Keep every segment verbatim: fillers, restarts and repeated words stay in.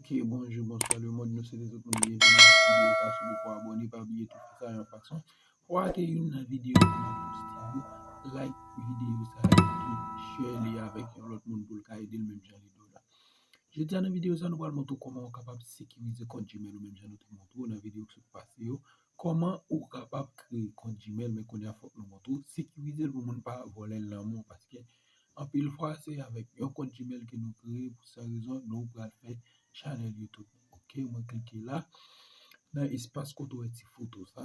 Ok, bonjou, bonswa lemonn, nou swete tout moun byenveni nan videyo sa. Si w poko abòne, pa bliye tou fè sa yon fason pou w rate youn nan videyo ke m ap poste yo. Like videyo sa epi share li avèk yon lòt moun pou l ka ede l menm jan li do la. Jodi a nan videyo sa, nou pral montre w kòman w kapab sekirize kont Gmail ou menm jan nou te montre w nan videyo ki sot pase yo. Kòman ou kapab kreye kont Gmail, men kounye a fòk nou montre w sekirize l pou moun pa vòlè l nan men w, paske anpil fwa se avèk yon kont Gmail ke nou kreye, pou sa rezon nou pral fè chanèl YouTube. Ok, mwen klike la nan espas kote w wè ti foto sa.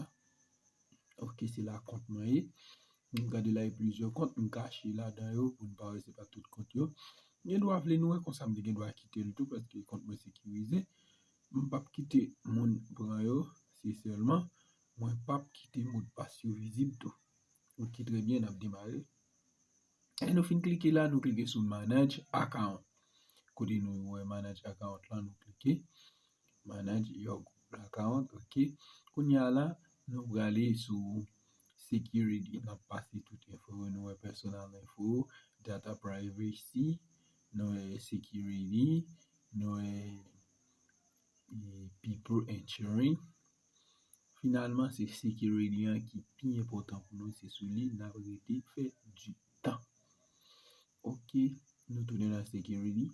Ok, se la kont mwen ye. M gade la, gen plizyè kont, m kache ladan yo pou n pa wè se pa tout kont yo. Gen dwa vle nou wè konsa, m te gen dwa kite l tou paske kont mwen sekirize. M p ap kite moun pran yo, se sèlman mwen p ap kite modpas yo vizib tou. Ok, trè byen, n ap demare. Lè nou fin klike la, nou klike sou Manage Account. Kote nou wè Manage Account la, nou klike Manage Your Google Account, ok. Kounye a la, nou prale sou Security. N ap pase tout enfo yo, nou wè personal info, data privacy, nou wè security, nou wè e, people entering. Finalman, se security an ki pi enpòtan pou nou, se sou li n ap rete fè di tan. Ok, nou tounen nan security.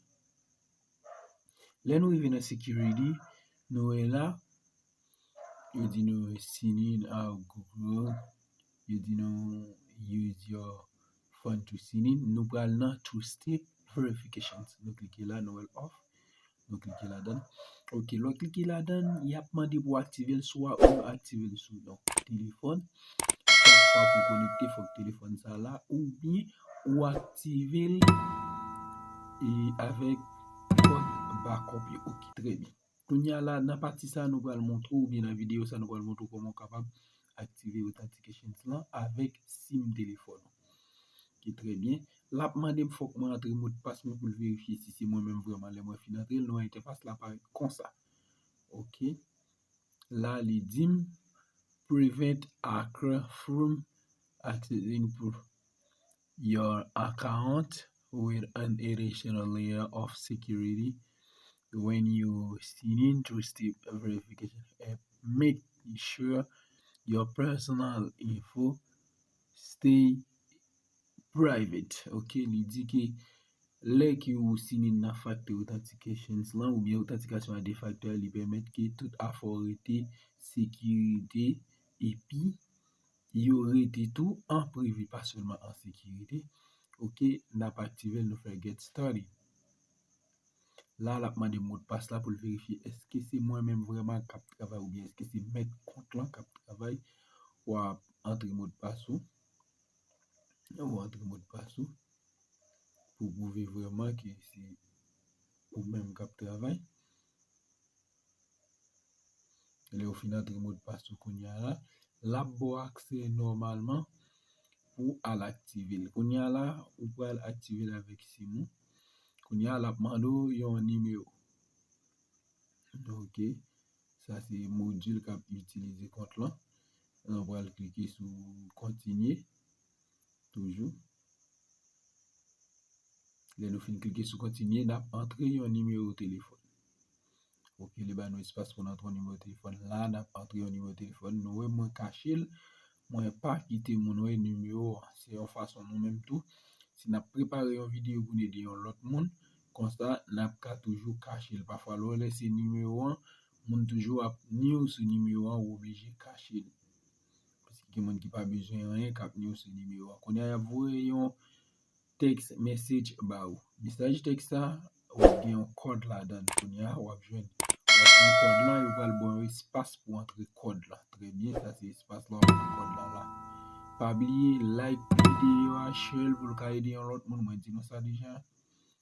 Lè nou rive nan security, nou wè la, yo di nou sign in our Google, yo di nou use your phone to sign in. Nou pral nan two step verifications. Nou klike la, nou wè l off. Nou klike ladan l. Ok, lè w klike ladan l, y ap mande pou w aktive l, swa ou aktive l sou yon telefòn. Chak fwa pou w konekte, fòk telefòn sa la, oubyen ou aktive l e avèk kòd backup yo. Ok, trè byen. Kounye a la, nan pati sa, nou pral montre w, oubyen nan videyo sa, nou pral montre w kòman w kapab aktive authentications lan avèk sim telefòn ou. Ki trè byen. L ap mande m fòk mwen antre modpas mwen pou l verifye si se mwen menm vrèman. Lè mwen fin antre l, nou wè entèfas la parèt konsa. Ok. La, li di m prevent hacker from accessing your account with an additional layer of security when you sign in. Two-step verification help make sure your personal info stay private. Ok, li di ke lè ke ou sign in nan factor authentications lan, oubyen otantikasyon a de facto a, li pèmèt ke tout afè w rete sekirite, epi yo rete tou an prive, pa sèlman an sekirite. Ok, n ap aktive l, nou fè get started. La, l ap mande m modpas la pou l verifye èske se mwen menm vrèman k ap travay oubyen èske se mèt kont lan k ap travay. W ap antre modpas ou. W antre modpas ou pou pwouve vrèman ke se ou menm k ap travay. Lè w fin antre modpas ou kounye a la, l ap ba w aksè nòmalman pou w al aktive l. Kounye a la, ou pral aktive l avèk sim ou. Kounye a, l ap mande w yon nimewo. Ok. Sa se modil k ap itilize kont lan. N pral klike sou kontinye. Toujou. Lè nou fin klike sou kontinye, n ap antre yon nimewo telefòn. Ok, li ba nou espas pou n antre yon nimewo telefòn. La, n ap antre yon nimewo telefòn. Nou wè mwen kache l. Mwen pa kite moun wè nimewo an. Se yon fason nou menm tou. Si n ap prepare yon videyo pou n ede yon lòt moun, konsa, n ap ka toujou kache l. Pafwa, lè w lese nimewo an, moun toujou ap ni w sou nimewo an, ou oblije kache l. Paske gen moun ki pa bezwen anyen k ap ni w sou nimewo an. Kounye a, y ap voye yon text message ba ou. Mesaj tèks sa, w ap gen yon kòd ladan l. Kounye a, w ap jwenn, w ap jwenn kòd lan, yo pral ba w yon espas pou antre kòd lan. Trè byen, sa se espas la, w ap jwenn kòd lan la. Pa bliye like videyo a, share l pou l ka ede yon lòt moun. Mwen di nou sa deja.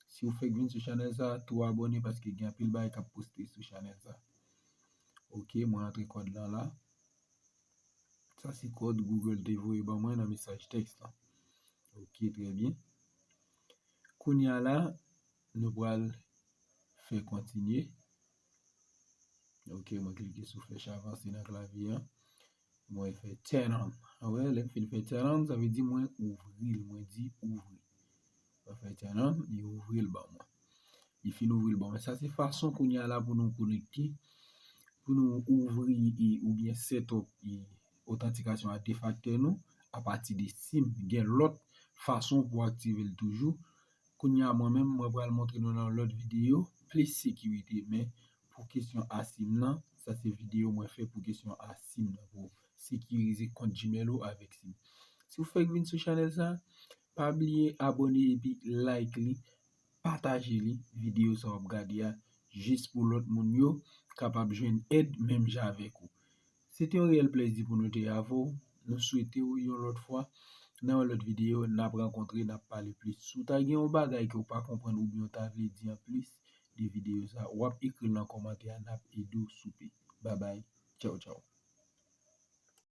Si w fèk vin sou chanèl sa, tou abòne paske gen anpil bagay k ap poste sou chanèl sa. Ok, mwen antre kòd lan la. Sa se kòd Google te voye ban mwen nan mesaj tèks lan. Ok, trè byen. Kounye a la, nou pral fè kontinye. Ok, mwen klike sou flèch avanse nan klavye an. Mwen fè turn on. Wè, lè m fin fè turn on, sa vle di mwen ouvri l, mwen di ouvri. Mwen fè turn on, li ouvri l ban mwen. Li fin ouvri l. Bon, men sa se fason kounye a la pou nou konekte, pou nou ouvri e, oubyen set up e, otantikasyon a de factè nou apati de sim. Gen lòt fason pou aktive l toujou. Kounye a mwen menm, mwen pral montre nou nan lòt videyo, plis sekirite. Men pou kesyon a sim nan, sa se videyo mwen fè pou kesyon a sim nan, pou sekirize kont Gmail ou avèk sim. Si w fèk vin sou chanèl sa, pa bliye abòne epi like li, pataje li, videyo sa w ap gade a, jis pou lòt moun yo kapab jwenn èd menm jan avèk ou. Se te yon reyèl plèzi pou nou te avè w. Nou swete w yon lòt fwa, nan yon lòt videyo, n ap rankontre, n ap pale plis. Si w ta gen yon bagay ke w pa konprann oubyen w ta vle di an plis de videyo sa, w ap ekri l nan kòmantè a, n ap ede w soupe. Babay, tchaw tchaw.